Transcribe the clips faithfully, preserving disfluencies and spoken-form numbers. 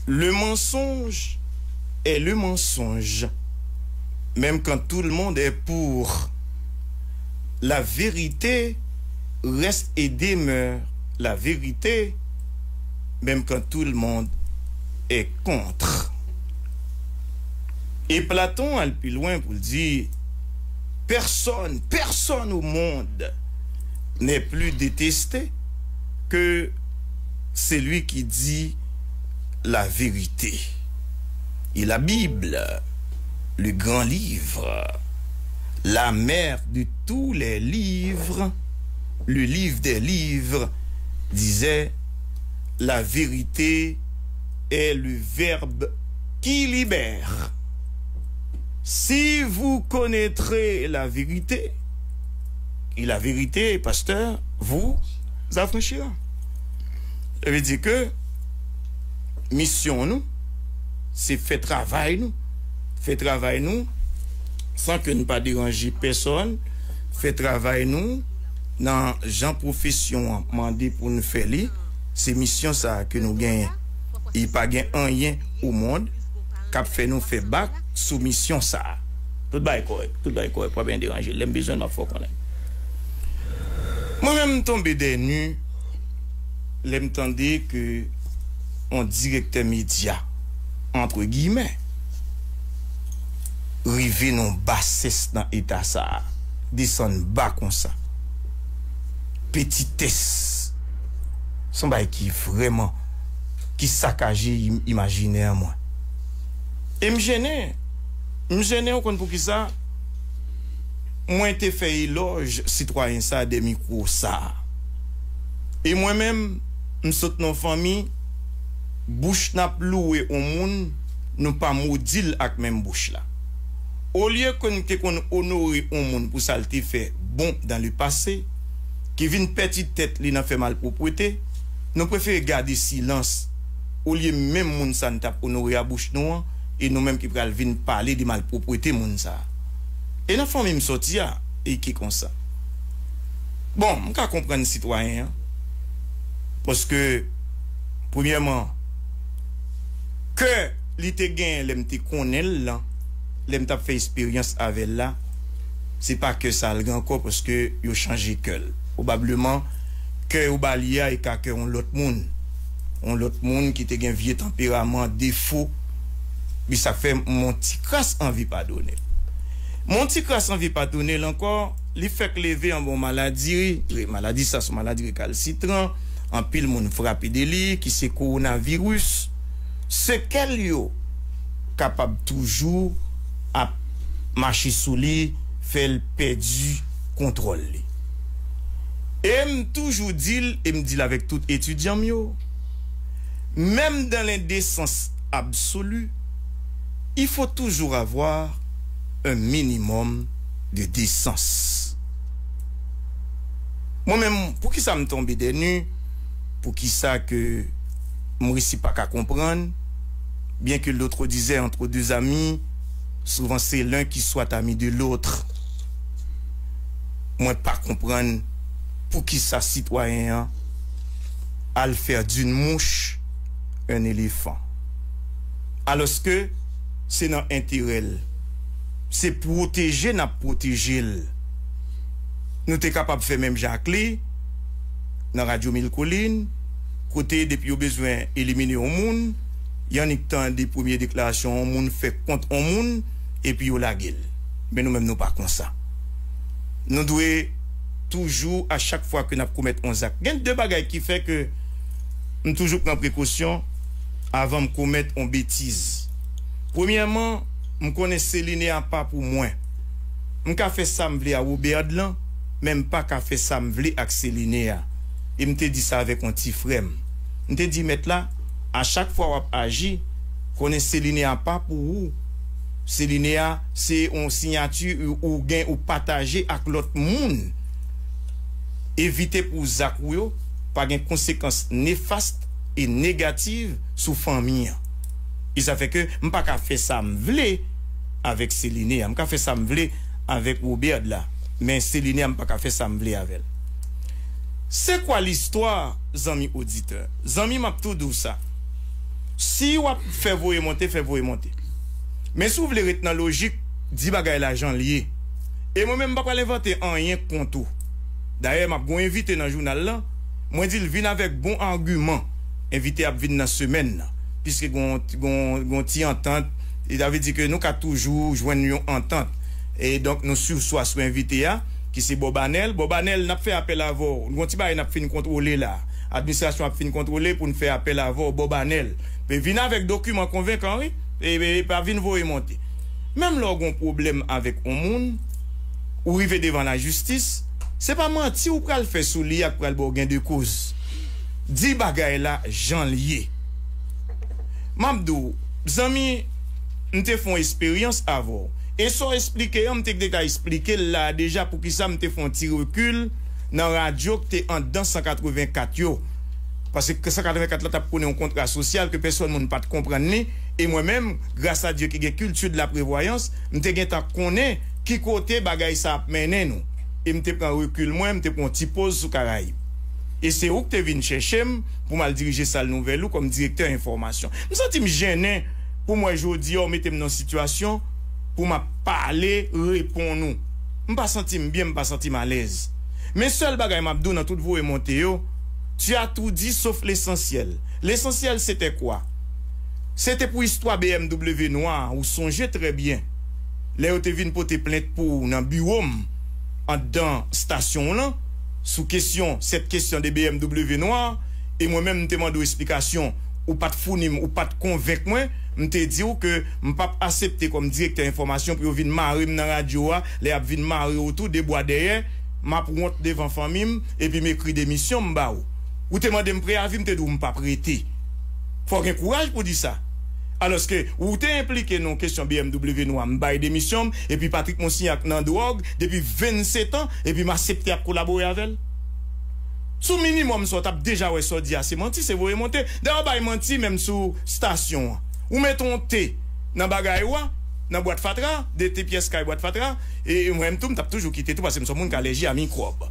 Le mensonge est le mensonge, même quand tout le monde est pour. La vérité reste et demeure la vérité, même quand tout le monde est contre. E Platon al pi lwen pou l di, personne, personne au monde n'est plus détesté que celui qui dit la vérité. Et la Bible, le grand livre, la mère de tous les livres, le livre des livres, disait, la vérité est le verbe qui libère. Si vous connaîtrez la vérité, et la vérité, pasteur, vous affranchira. Sa vle di ke misyon nou, se fè travay nou. Fè travay nou san ke nou pa deranje pèsòn. Fè travay nou nan jan pwofesyon an mande pou nou fè li. Se misyon sa a ke nou genyen. E pa gen anyen o mond k ap fè nou fè bak sou misyon sa a. Tout bagay kòrèk, tout bagay kòrèk, pa byen deranje. Lè m bezwen, m ap fè w konnen. Mwen menm, m tonbe dènu lè m tande ke yon direktè medya, antre giyimè, rive nan basès nan eta sa a, desann ba konsa. Petitès. Se yon bagay ki vrèman, ki sakaje im-, imajinè mwen. E m jennen. M jennen, ou konn poukisa? Mwen te fè elòj sitwayen sa a dè mikwo sa a. E mwen menm, m sot nan yon fanmi, bouch n ap louwe yon moun, nou pa modi l ak menm bouch la. Olye ke n te konn onore yon moun pou sa l te fè bon dans le passé, ki vin pèdi tèt li nan fè malpwopwete, nou prefere gade silans, olye menm moun sa n t ap onore a bouch nou an, e nou menm ki pral vin pale de malpwopwete moun sa a. E nan fanmi m sòti a, e ki konsa. Bon, m ka konprann sitwayen an, paske, premyèman, kè li te genyen lè m te konnen l lan, lè m t ap fè esperyans avè l la, se pa kè sa l gen ankò, paske yo chanje kè l. Pwobableman, kè yo ba li a, e ka kè yon lòt moun. Yon lòt moun ki te gen vye tanperaman, defo, men sa fè m yon ti kras anvi padone l. M yon ti kras anvi padone l ankò, li fèk leve anba yon maladi, re-, maladi sa se yon maladi rekalsitran, anpil moun frape de li, ki se kowonaviris. Sekèl yo kapab toujou ap mache sou li, fè l pèdi kontwòl li. E m toujou di l, e m di l avèk tout etidyan m yo, menm dans l'indécence absolue, il faut toujours avoir un minimum de décence. Mwen menm, poukisa m tonbe dènu? Poukisa ke m resi pa ka konprann? Bien que l'autre disait, entre deux amis, souvent c'est l'un qui soit ami de l'autre. Mwen pa konprann poukisa sitwayen an al fè d'une mouche un éléphant. Alòske se nan enterè l. Se pwoteje n ap pwoteje l. Nou te kapab fè menm jan ak li nan Radyo Mil Kolin, kote depi yo bezwen elimine yon moun, y annik tande premye deklarasyon yon moun fè kont yon moun, epi yo lage l. Men nou menm, nou pa konsa. Nou dwe toujou, a chak fwa ke n ap komèt yon zak, gen de bagay ki fè ke m toujou pran prekosyon avan m komèt yon betiz. Premyèman, m konnen Celine a pa pou mwen. M ka fè sa m vle a Robert lan, men m pa ka fè sa m vle ak Celine a. E m te di sa avèk yon ti frè m. M te di, mèt la, a chak fwa w ap aji, konnen Celine a pa pou ou. Celine a, se yon siyati ou, ou gen, ou pataje ak lòt moun. Evite pou zak ou yo pa gen konsekans nefast e negativ sou fanmi an. E sa fè ke m pa ka fè sa m vle avèk Celine a. M ka fè sa m vle avèk Robert la. Men Celine a, m pa ka fè sa m vle avè l. C'est quoi l'histoire, zanmi oditè? Zanmi, m ap tou di w sa. Si w ap fè voye monte, fè voye monte. Men si w vle ret nan lojik, di bagay la jan l ye. E mwen menm, m pa pral envante anyen kont ou. Dayè, m ap gen yon envite nan jounal lan. Mwen di l vin avèk bon agiman. Envite ap vin nan semèn nan. Piske gon, gon, gon ti antant. E sa vle di ke nou ka toujou jwenn yon antant. E donk, nou sou swa sou envite a, ki se Bob Anèl. Bob Anèl, n ap fè apèl avè w. Gon ti bagay n ap fin kontwole la. Administrasyon ap fin kontwole pou n fè apèl avè w, Bob Anèl. Men vin avèk dokiman konvenkan, wi. E, e, e pa vin voye monte. Menm lè w gon pwoblèm avèk yon moun, ou rive devan lajistis, se pa manti ou pral fè sou li a k pral ba w gen de koz. Di bagay la jan l ye. M ap di w, zanmi, m te fè yon esperyans avè w. E sa w esplike an, m te deja esplike l la deja poukisa m te fè yon ti rekil nan radyo k te anndan san katrevenkat yo. Paske san katrevenkat la t ap konnen yon kontra sosyal ke pèsòn moun pa t konprann li. E mwen menm, gras a Dye ki gen kilti de laprevwayans, m te gentan konnen ki kote bagay sa ap mennen nou. E m te pran rekil mwen, m te pran yon ti poz sou Karayib. E se ou k te vin chèche m pou m al dirije sal nouvèl ou kòm direktè enfòmasyon. M santi m jennen pou m wè jodi a w mete m nan yon sitiyasyon pou m ap pale, reponn ou. M pa santi m byen, m pa santi m alèz. Men sèl bagay m ap di w nan tout voye monte yo, tu as tout dit sauf l'essentiel. L'essentiel c'était quoi? Se te pou istwa B M W Nwa, ou sonje trè byen. Lè yo te vin pote plent pou ou nan biwo m, anndan estasyon w lan, sou kesyon, cette question de B M W Nwa, e mwen menm m te mande w esplikasyon, ou pa t founi m, ou pa t konvenk mwen, m te di w ke m p ap aksepte kòm direktè enfòmasyon pou yo vin mare m nan radyo a, lè y ap vin mare w tou de bwa dèyè, m ap wont devan fanmi m, epi m ekri demisyon m ba w. Ou te mande m preyavi, m te di w m p ap rete. Fò w gen kouraj pou di sa. Alòske ou te enplike nan kesyon B M W Nwa, m bay demisyon m, epi Patrick Monsignac nan dwòg depi vennsetan, epi m aksepte ap kolabore avè l. Sou minimòm sa w t ap deja wè sa w di a se manti, se voye monte. Dayè w bay manti menm sou estasyon an. Ou mete yon te nan bagay ou a, nan bwat fatra, de te pyès kay bwat fatra, e mwen menm tou, m t ap toujou kite tou, paske m se yon moun k alèji a mikwòb.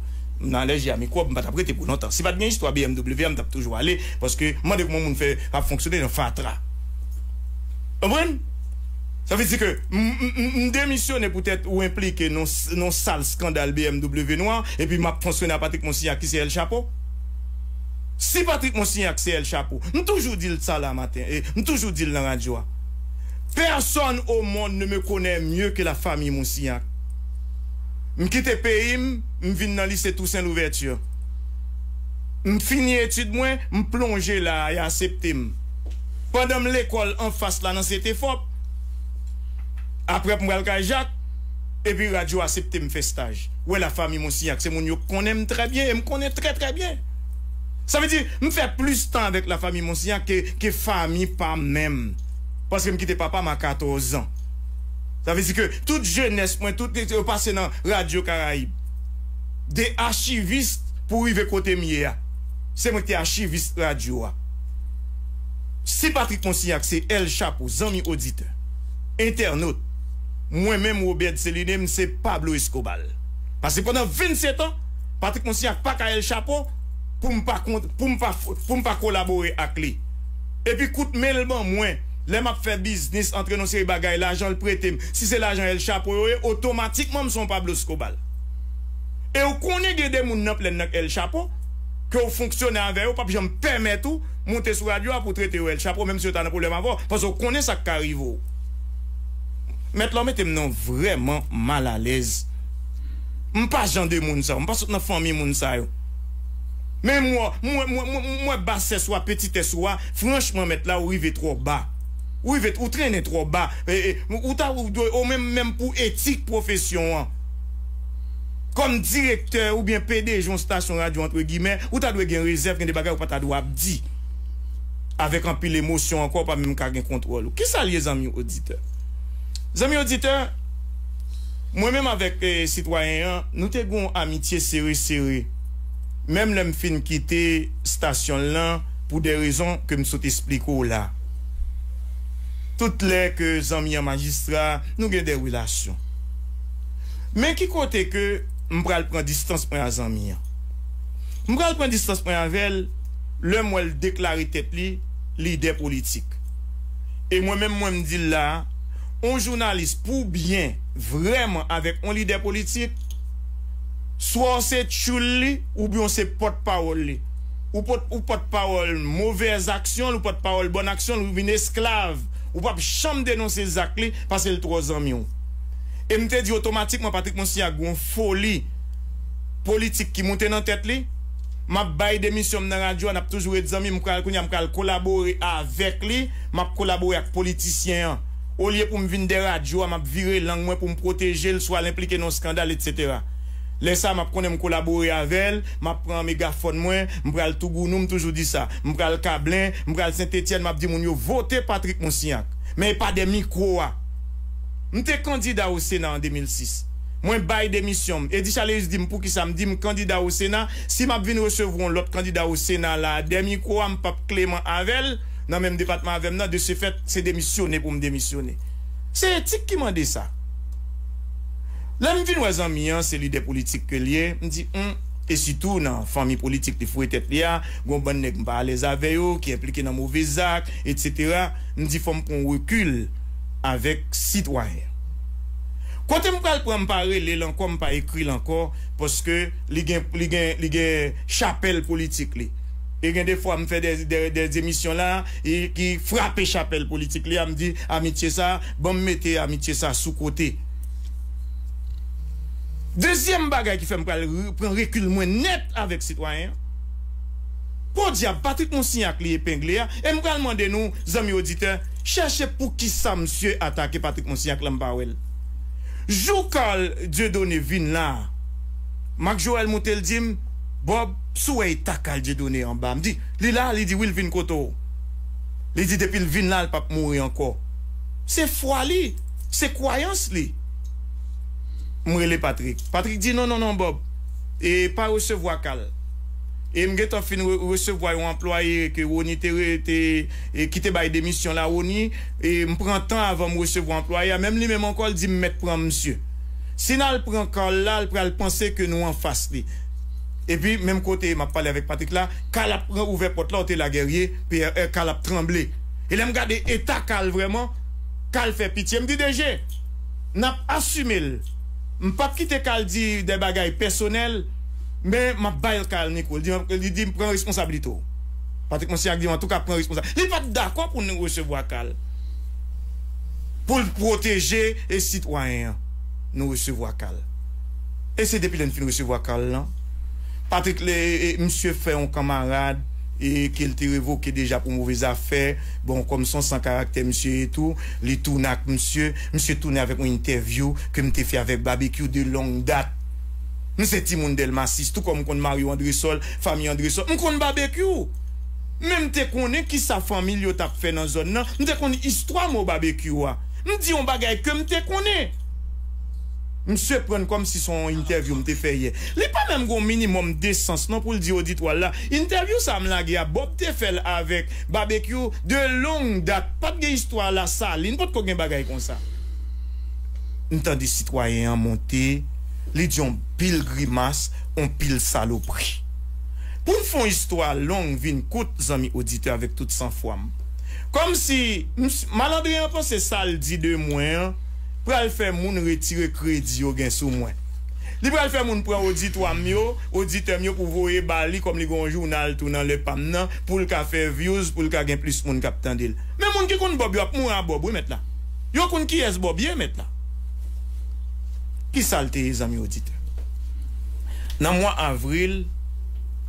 M alèji a mikwòb, m pa t ap rete pou lontan. Si pa t gen istwa B M W a, m t ap toujou ale, paske m mande kòman moun fè ap fonksyone nan fatra. Konprann? Sa vle di ke m, m, m, m demisyone poutèt ou enplike nan, nan sal eskandal B M W Nwa, epi m ap fonksyone a Patrick Monsignac ki se El Chapo. Si Patrick Monsignac se El Chapo, m toujou di l sa la maten, e m toujou di l nan radyo a. Personne au monde ne me connaît mieux que la famille Monsignac. M kite peyi m, m vin nan lise Toussaint Louverture. M fini etid mwen, m plonje la a, y aksepte m. Pandan m lekòl anfas la nan Setefòp, apre m pral kay Jak, epi radyo aksepte m fè estaj. Wè la famille Monsignac, se moun yo konnen m trè byen, e m konnen trè, trè byen. Sa vle di, m fè plis tan avèk la famille Monsignac ke, ke fanmi pa m menm. Paske m kite papa m a katòz an. Sa vle di ke tout jenès mwen, tout yo pase nan Radyo Karayib. De achivis pou rive kote m ye a. Se mwen ki te achivis radyo a. Si Patrick Monsignac se El Chapo, zanmi oditè, entènot, mwen menm Robert Celine, m se Pablo Escobar. Paske pandan vennsetan, Patrick Monsignac pa ka El Chapo pou m pa kont, pou m pa, pou m pa kolabore ak li. Epi kout men l ban mwen, lè m ap fè biznis, antre nan seri bagay, lajan l prete m, si se lajan El Chapo yo ye, otomatikman m se yon Pablo Escobar. E ou konnen gen de moun nan plèn nan k El Chapo, ke w fonksyone avè yo, p ap janm pèmèt ou moute sou radyo a pou w trete yo El Chapo, menm si yo ta nan pwoblèm avè w, paske w konnen sa k ka rive w. Mèt la, w mete m nan vrèman malalèz. M pa jan de moun sa yo, m pa sot nan fanmi moun sa yo. Men m wè, m wè, m wè, m wè, m wè basès ou a, petitès ou a, franchman, mèt la, ou rive twò ba. Ou rive, ou trennen twò ba. E, e, ou ta, ou dwe, ou menm, menm pou etik pwofesyon an. Kòm direktè oubyen P D G yon stasyon radyo, antre gimè, ou ta dwe gen rezèv, gen de bagay ou pa ta dwe ap di. Avèk anpil emosyon ankò, ou pa menm ka gen kontwòl ou. Kisa l ye, zanmi oditè? Zanmi oditè, mwen menm avèk, eh, sitwayen an, nou te gen yon amitye sere sere. Menm lè m fin kite stasyon l lan, pou de rezon ke m sot esplike w la. Tout lè ke zanmi an majistra, nou gen de relasyon. Men ki kote ke m pral pran distans mwen a zanmi an? M pral pran distans mwen avè l, lè m wè l deklare tèt li lidè politik. E mwen menm, mwen m di l la, on jounalis pou byen vrèman avèk on lidè politik, swa w se tchoul li, oubyen w se pòtpawòl li. Ou pòt, ou pòtpawòl movèz aksyon l, ou pòtpawòl bòn aksyon l, ou vin esklav. Ou p ap janm denonse zak li, paske l twò zanmi w. E m te di otomatikman Patrick Monsignat gen yon foli politik ki moute nan tèt li. M ap bay demisyon m nan radyo a, n ap toujou ret zanmi, m pral kounye a, m pral kolabore avèk li, m ap kolabore ak politisyen an. Olye pou m vin dèyè radyo a, m ap vire lang mwen pou m pwoteje l, swa l enplike nan yon eskandal, etsetera. Lè sa a, m ap konnen m kolabore avè l, m ap pran megafòn mwen, m pral Tougounou, m toujou di sa, m pral Kablen, m pral Sentetyèn, m ap di moun yo vote Patrick Monsignat. Men e pa dèyè mikwo a. M te kandida o Sena an de mil sis. Mwen bay demisyon m. Eddy Chaleus di m poukisa m di m kandida o Sena. Si m ap vin resevwa yon lòt kandida o Sena la, dèyè mikwo a, m p ap kleman avè l, nan menm depatman avè m nan, de ce fait, se demisyone pou m demisyone. Se etik ki mande sa. Lè m vin wè zanmi an, se lidè politik ke l ye, m di, hum, e sitou nan fanmi politik li foure tèt li a, gon bann nèg m pa alèz avè yo, ki enplike nan move zak, etsetera. M di, fò m pran rekil avèk sitwayen. Kote m pral pran, m pa rele l ankò, m pa ekri l ankò, paske li gen, li gen, li gen chapèl politik li. E gen defwa m fè de, de, de emisyon la, e ki frape chapèl politik li a, m di, amitye sa, ban m mete amitye sa sou kote. Dezyèm bagay ki fè m pral re, pran rekil mwen nèt avèk sitwayen an. Podyab, Patrick Monsignat li epengle a, e m pral mande nou, zanmi oditè, chèche poukisa misye atake Patrick Monsignat la m pa wè l. Jou Carl Dieudonné vin la, Marc Joël moute l di m, Bob, si w wè eta Carl Dieudonné anba. M di, li la? Li di, wi, l vin kote w. Li di, depi l vin la, l p ap mouri ankò. Se fwa li, se kwayans li. M rele Patrick. Patrick di, non, non, non, Bob, e pa resevwa Carl. E m gentan fin re, resevwa yon anplwaye ke Rony te, te, e ki te bay demisyon la, Rony, e m pran tan avan m resevwa anplwaye a. Menm li menm ankò, l di m mèt pran misye. Si n al pran Carl la, l pral panse ke nou anfas li. Epi, menm kote m ap pale avèk Patrick la, Carl ap pran ouvè pòt la, w te la Guerrier, P R R, Carl ap tranble. E lè m gade eta Carl vrèman, Carl fè pitye. M di, D G, n ap asime l. M p ap kite Carl di de bagay pèsonèl, men m ap bay Carl mikwo. Li di, li di m pran responsablite w. Patrick Monsignat di m, antouka, pran responsab. Li pa t dakò pou nou resevwa Carl. Pou l pwoteje e sitwayen an, nou resevwa Carl. E se depi lè n fin resevwa Carl lan, Patrick, le, e, misye fè yon kanmarad e ke l te revoke deja pou move zafè. Bon, kòm se yon san karaktè misye ye tou, li tounen ak misye. Misye tounen avèk yon entèvyou ke m te fè avèk Babekyou de long dat. M se timoun Dèlma sis, tou kòm m konn Mario Andresol, fanmi Andresol. M konn Babekyou. Men m te konnen kisa fanmi l yo t ap fè nan zòn nan. M te konn istwa mo Babekyou a. M di yon bagay ke m te konnen. Misye pran kòmsi se yon entèvyou m te fè yè. Li pa menm gon minimòm desans non pou l di oditwa l la, entèvyou sa a m lage a, Bob te fè l avèk Babekyou de long dat. Pa t gen istwa Lasalin, potko gen bagay konsa. M tande sitwayen an monte, li di yon pil grimas, yon pil salopri. Pou n fè yon istwa long vin kout, zanmi oditè, avèk tout sanfwa m. Kòmsi, m, malandren an panse sa l di de mwen an pral fè moun retire kredi yo gen sou mwen. Li pral fè moun pran oditwa m yo, oditè m yo pou voye ba li kòm li gen yon jounal tou nan lè pa m nan, pou l ka fè views, pou l ka gen plis moun k ap tande l. Men moun ki konn Bob yo ap mouri a Bob, wi, mèt la. Yo konn kiyès Bob ye, mèt la. Kisa l te ye, zanmi oditè? Nan mwa avril,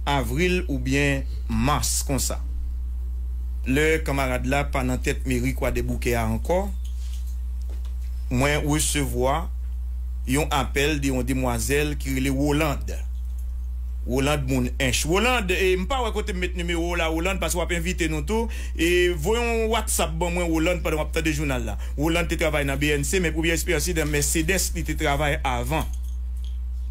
avril oubyen mas konsa, lè kanmarad la pa nan tèt meri Kwadèboukè a ankò, mwen resevwa yon apèl de yon demwazèl ki rele Rolande. Rolande moun Ench. Rolande, e, m pa wè kote m met nimewo w la, Rolande, paske w ap envite nou tou. E voye yon WhatsApp ban mwen, Rolande, pandan w ap tande jounal la. Rolande te travay nan B N C, men premye eksperyans li nan Mercedes, li te travay avan.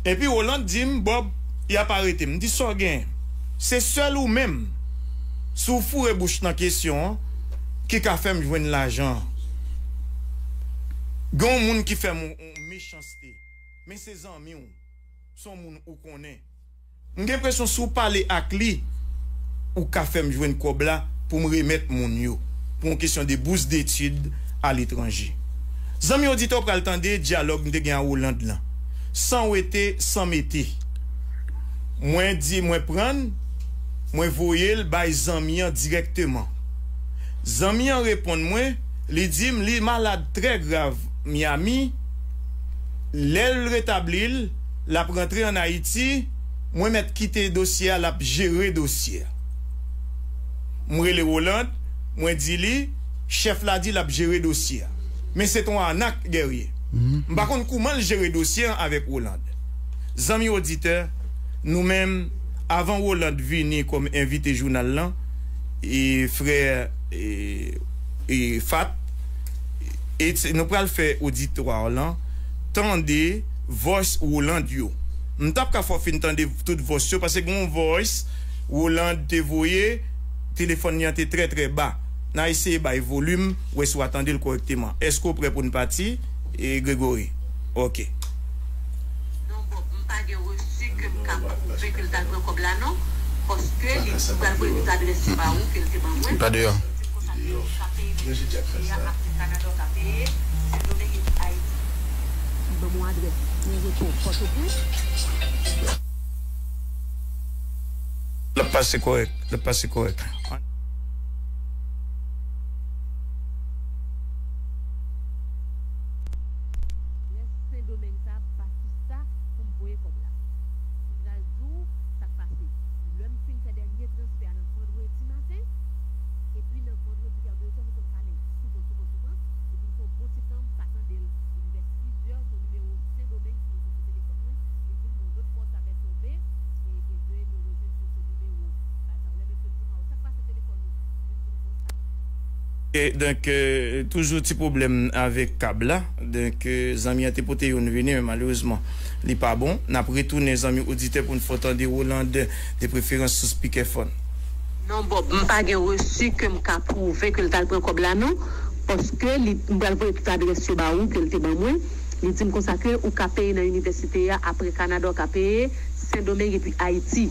Epi Rolande di m, Bob, y ap arete m. M di, sa w gen? Se sèl ou menm, si w foure bouch nan kesyon an, ki ka fè m jwenn lajan an. Gen yon moun ki fè m yon, yon mechanste, men se zanmi w, se yon moun ou konnen. M gen enpresyon si w pale ak li, ou ka fè m jwenn kòb la pou m remèt moun yo, pou yon kesyon de bous detid aletranje. Zanmi oditè, w pral tande dyalòg m te gen a Roland lan, san wete, san mete. Mwen di, mwen pran l, mwen voye l bay zanmi an dirèkteman. Zanmi an reponn mwen, li di m li malad trè grav Miami, lè l retabli l, l ap rantre ann Ayiti, mwen mèt kite dosye a, l ap jere dosye a. M rele Roland, mwen di li, chèf la di l ap jere dosye a. Men se t on anak, Guerrier. M pa konn kouman l jere dosye an avèk Roland. Zanmi oditè, nou menm, avan Roland vini kòm envite jounal lan, e frè, e, e Fat, e t- nou pral fè oditwa lan tande voice Roland yo. M t ap ka fè w fin tande tout voice yo, paske gen yon voice Roland te voye, telefòn li an te trè, trè ba. N a eseye bay volim, wè si w a tande l kòrèkteman. Èske w prè pou n pati, e, Gregory? Ok. Non, Bob, m pa gen resi ke m ka pwouve ke l t al pran kòb la, non. Paske li, m pral voye tout adrès yo ba ou ke l te ban mwen. Li di m konsa ke ou ka peye menm jan a apre Kanada, ou ka peye Sendomeng epi Ayiti. Li ban m yon adrès, yon repo Pòtoprens. L ap pase kòrèk, l ap pase kòrèk. Adrès Sendomeng sa, Batista, pou m voye kòb la. M pral di w sa k pase. Lè m fin fè dènye transfè a nan vandredi maten, epi nan vandredi vè de zè, nou konn pale souvan, souvan, souvan, epi m fè yon bon ti tan m pa tande l. Epi vè sizè, se yon nimewo Sendomeng ki monte sou telefòn mwen. Li di m, mon autre portable est tombé, et, et veuillez me rejoindre sur ce numéro. Bagay sa yo, lè mesye m di m, "Sa k pase telefòn ou?" Li di m konsa. E, donk, e, toujou ti pwoblèm avèk kab la. Donk, e, zanmi an te pote youn vini, men malerezman, li pa bon. N ap retounen, zanmi oditè, pou n fè w tande Roland, de preferans sou speakerphone. Non, Bob, m pa gen resi ke m ka pwouve ke l t al pran kòb la, non. Paske li, m pral voye tout adrès yo ba ou ke l te ban mwen. Li di m konsa ke ou ka peye nan inivèsite a, apre Kanada, ou ka peye Sendomeng epi Ayiti.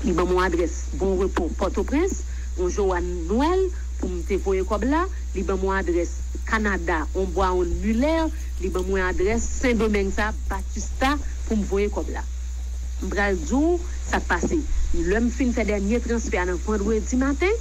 Li ban m yon adrès Bon Repos, Pòtoprens, yon Joanne Noël, pou m te voye kòb la. Li ban m yon adrès Kanada, yon Brown Muller. Li ban m yon adrès Sendomeng sa, Batista, pou m voye kòb la. M pral di w sa k pase. Lè m fin fè dènye transfè a nan vandredi maten,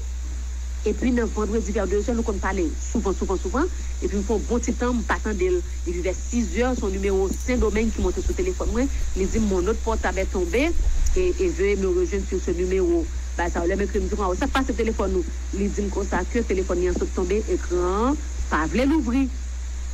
epi nan vandredi vè de zè, nou konn pale souvan, souvan, souvan, epi m fè yon bon ti tan, m pa tande l. Epi vè sizè, se yon nimewo Sendomeng ki monte sou telefòn mwen. Li di m, "Mon autre portable est tombé, et, et veuillez me rejoindre sur ce numéro." Bagay sa yo, lè m ekri, m di, "Waw, sa k pase telefòn ou?" Li di m konsa ke telefòn li an sot tonbe, ekran an pa vle louvri.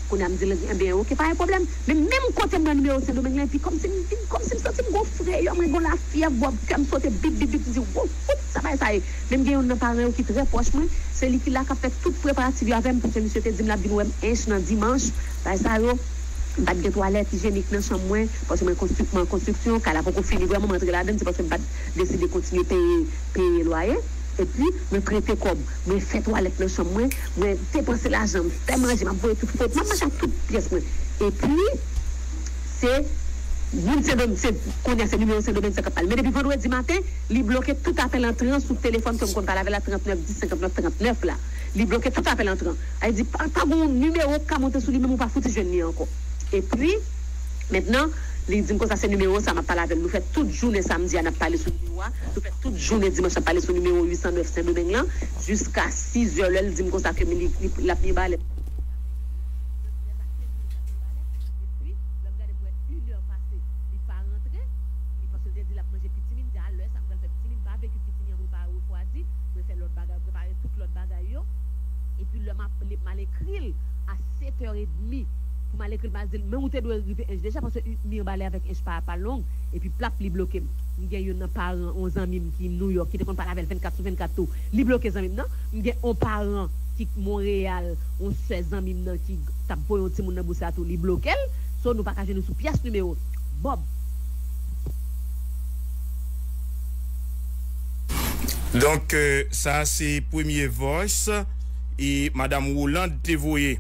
Kounye a m di l, "Enben, oke, pa gen pwoblèm." Men menm kote m nan nimewo Sendomeng lan, epi kòmsi m vin, kòmsi m santi m gon frayè, mwen gon lafyèv, bò kè m sote bip, bip, bip, m di, "Wouf, wouf, sa bagay sa ye?" Menm gen youn nan paran yo ki trè pwòch mwen, se li ki la k ap fè tout preparatif yo avè m, paske misye te di m l ap vin wè m ench nan dimanch, bagay sa yo. M pa t gen twalèt ijyenik nan chanm mwen, paske mwen konstri-, mwen an konstriksyon, kay la poko fini vrèman, mwen antre ladan l, se paske m pa t deside kontinye peye, peye lwaye. Epi, mwen prete kòb, mwen fè twalèt nan chanm mwen, mwen depanse lajan, m fè manje, m ap voye tout foto, m ap mache ak tout pyès mwen. Epi, se moun Sendomeng, se, kounye a se nimewo Sendomeng sa k ap pale. Men depi vandredi maten, li bloke tout apèl antran sou telefòn ke m konn pale avè l la, trannèf dis senkannèf trannèf la. Li bloke tout apèl antran. Sa vle di, pa, pa gon nimewo k ka monte sou li, menm ou pa fouti jwenn li ankò. Epi, mentnan, li di m konsa se nimewo sa m ap pale avè l. Nou fè tout jounen samdi a n ap pale sou nimewo a. Nou fè tout jounen dimanch n ap pale sou nimewo uit san nèf Sendomeng lan. Jiska sizè, lè l di m konsa ke li, li, l ap Mibalè. Epi, lè m gade, m wè inè pase, li pa rantre. Li, paske l te di l ap manje pitimi, m di, "A lè sa, m pral fè pitimi, m pa vle ke pitimi an pou l pa refwadi." Mwen fè lòt bagay, prepare tout lòt bagay yo. Epi lè m ap, lè m al ekri l a sèt è edmi pou m al ekri l, m al di l, "Men ou te dwe rive ench deja, paske Mibalè avèk ench pa, pa long." Epi plap, li bloke m. M gen youn nan paran yon zanmi m ki Nouyòk, ki te konn pale avè l vennkat sou vennkat tou. Li bloke zanmi m nan. M gen yon paran ki Monreyal, yon sè zanmi m nan ki t ap voye yon timoun nan Bousa tou, li bloke l. So, nou pa ka jwenn nou sou pyès nimewo. Bob. Donk, euh, sa se premye voice e Madam Roland te voye.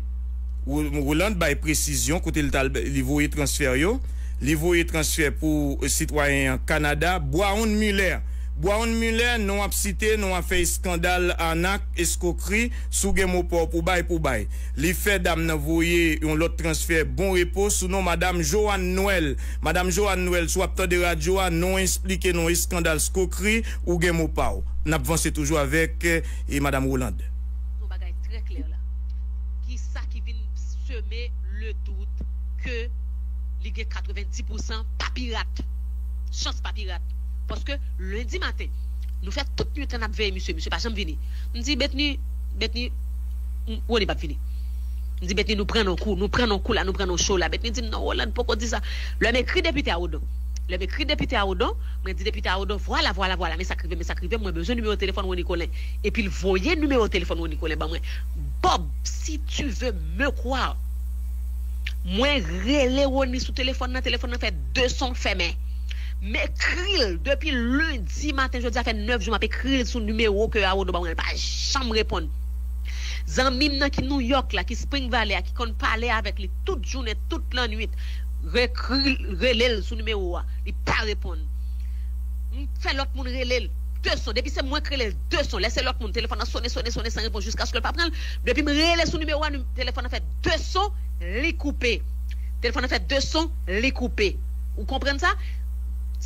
Ro-, Roland bay presizyon kote l t al, li voye transfè yo. Li voye transfè pou, euh, sitwayen an Kanada, Brown Muller. Bwawoun Milè, non w ap site, non w ap fè eskandal, anak, eskokri, si w gen mo pa w pou bay, pou bay. Li fè dam nan voye yon lòt transfè bon repo sou non madanm Joanne Noël. Madanm Joanne Noël, si w ap tande radyo a, non w esplike, non eskandal, eskokri, ou gen mo pa w. N ap vanse toujou avèk, eh, e madanm Rolande. Yon bagay trè klè la. Kisa ki vin seme le dout ke li gen katrevendis pousan pa pirat? Chans pa pirat. Paske lendi maten, nou fè tout nwit lan n ap veye misye, misye pa janm vini. M di, Betni, Betni, m, Rony p ap vini. M di, Betni, nou pran nan kou, nou pran nan kou la, nou pran nan cho la. Betni di m, non, Rolande, poko di sa. Lè m ekri depite a Odon, lè m ekri depite a Odon, mwen di depite a Odon, vwala, vwala, vwala, men sa k rive, men sa k rive, mwen bezwen nimewo telefòn Rony Colin. Epi l voye nimewo telefòn Rony Colin ban mwen. Bob, si tu veux me croire, mwen rele Rony sou telefòn nan, telefòn nan fè de son fèmen. M ekri l depi lendi maten, jodi a fè nèf jou m ap ekri l sou nimewo ke Awodo ban mwen, l pa janm reponn. Zanmi m nan ki Nouyòk la, ki Spring Valley a, ki konn pale avèk li tout jounen, tout lannwit, rekri, rele l sou nimewo a, li pa reponn. M fè lòt moun rele l, de son, depi se mwen k rele l, de son, lè se lòt moun, telefòn nan sone, sone, sone san repons jiskaske l pa pran l. Depi m rele sou nimewo a, nim-, telefòn nan fè de son, li koupe. Telefòn nan fè de son, li koupe. Ou konprann sa?